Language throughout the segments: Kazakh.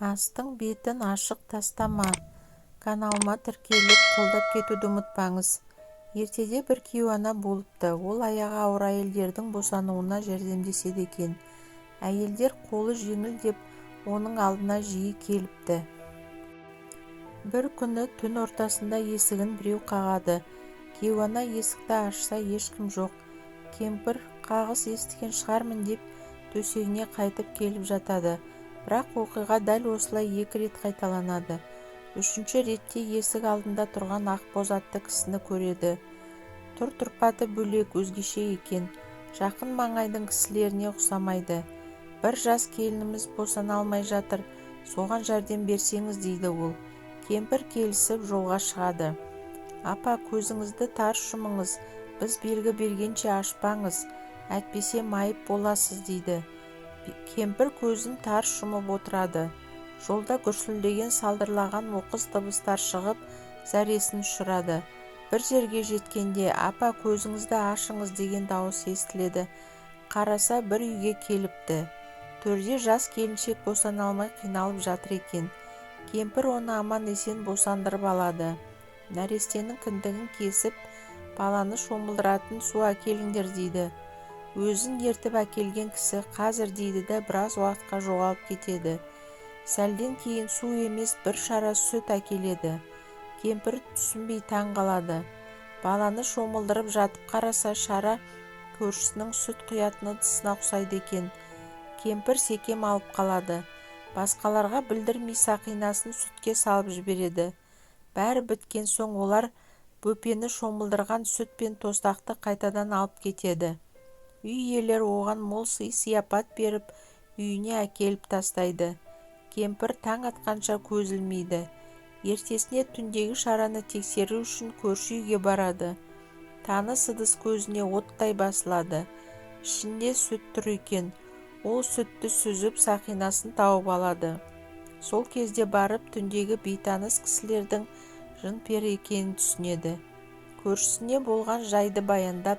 Астың бетін ашық тастама. Каналыма тіркеліп, қолдап кетуді ұмытпаңыз. Ертеде бір кейуана болыпты. Ол аяғы ауыр әйелдердің босануына жәрдемдеседі екен. Әйелдер қолы жеңіл деп оның алдына жиі келіпті. Бір күні түн ортасында есігін біреу қағады. Кейуана есікті ашса, ешкім жоқ. Кемпір қағыс естіген шығармын деп төсегіне қайтып келіп жатады. Бірақ оқиға дәл осылай екі рет қайталанады. Үшінші ретте есік алдында тұрған ақбоз атты кісіні көреді. Түр-тұрпаты бөлек, өзгеше екен. Жақын маңайдың кісілеріне ұқсамайды. «Бір жас келініміз босана алмай жатыр, соған жәрдем берсеңіз», – дейді ол. Кемпір келісіп, жолға шығады. «Апа, көзіңізді тарс жұмыңыз, біз белгі бергенше ашпаңыз, әйтпесе майып боласыз», – дейді. Кемпір көзін тарс жұмып отырады. Жолда гүрсілдеген, салдырлаған оқыс дыбыстар шығып, зәресін ұшырады. Бір жерге жеткенде «Апа, көзіңізді ашыңыз» деген дауыс естіледі. Қараса, бір үйге келіпті. Төрде жас келіншек босана алмай қиналып жатыр екен. Кемпір оны аман-есен босандырып алады. «Нәрестенің кіндігін кесіп, баланы шомылдыратын су әкеліңдер», – дейді. Өзін ертіп әкелген кісі «Қазір» дейді да біраз уақытқа жоғалып кетеді. Сәлден кейін су емес, бір шара сүт әкеледі. Кемпір түсінбей таң қалады. Баланы шомылдырып жатып қараса, шара көршісінің сүт құятын ыдысына ұқсайды екен. Кемпір секем алып қалады. Басқаларға білдірмей сақинасын сүтке салып жібереді. Бәрі біткен соң олар бөпені шомылдырған сүт пен тостақты қайтадан алып кетеді. Үй иелері оған мол сый-сияпат беріп, үйіне әкеліп тастайды. Кемпір таң атқанша көз ілмейді. Ертесіне түндегі шараны тексеру үшін көрші үйге барады. Таныс ыдыс көзіне оттай басылады. Ішінде сүт тұр екен. Ол сүтті сүзіп, сақинасын тауып алады. Сол кезде барып түндегі бейтаныс кісілердің жын-пері екенін түсінеді. Көршісіне болған жайды баяндап,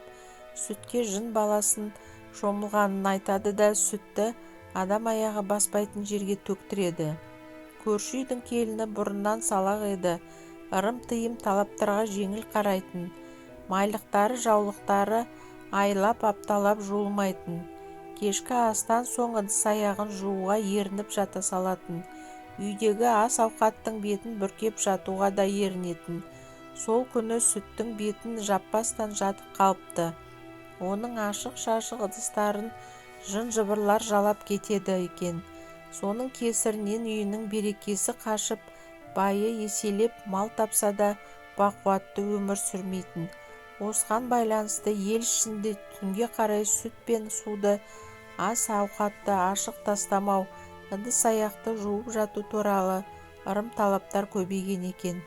сүтке жын баласын шомылғанын айтады да, сүтті адам аяғы баспайтын жерге төктіреді. Көрші үйдің келіні бұрыннан салақ еді. Ырым-тыйым талаптарға жеңіл қарайтын. Майлықтары, жаулықтары айлап, апталап жуылмайтын. Кешкі астан соң ыдыс-аяғын жууға ерініп жата салатын. Үйдегі ас-ауқаттың бетін бүркеп жатуға да ерінетін. Сол күні сүттің бетін жаппастан жатып қалыпты. Оның ашық-шашық ыдыстарын жын-жыбырлар жалап кетеді екен. Соның кесірінен үйінің берекесі қашып, байы еселеп мал тапса да, бақуатты өмір сүрмейтін. Осыған байланысты ел ішінде түнге қарай сүт пен суды, ас-ауқатты ашық тастамау, ыдыс-аяқты жуып жату туралы ырым-талаптар көбейген екен.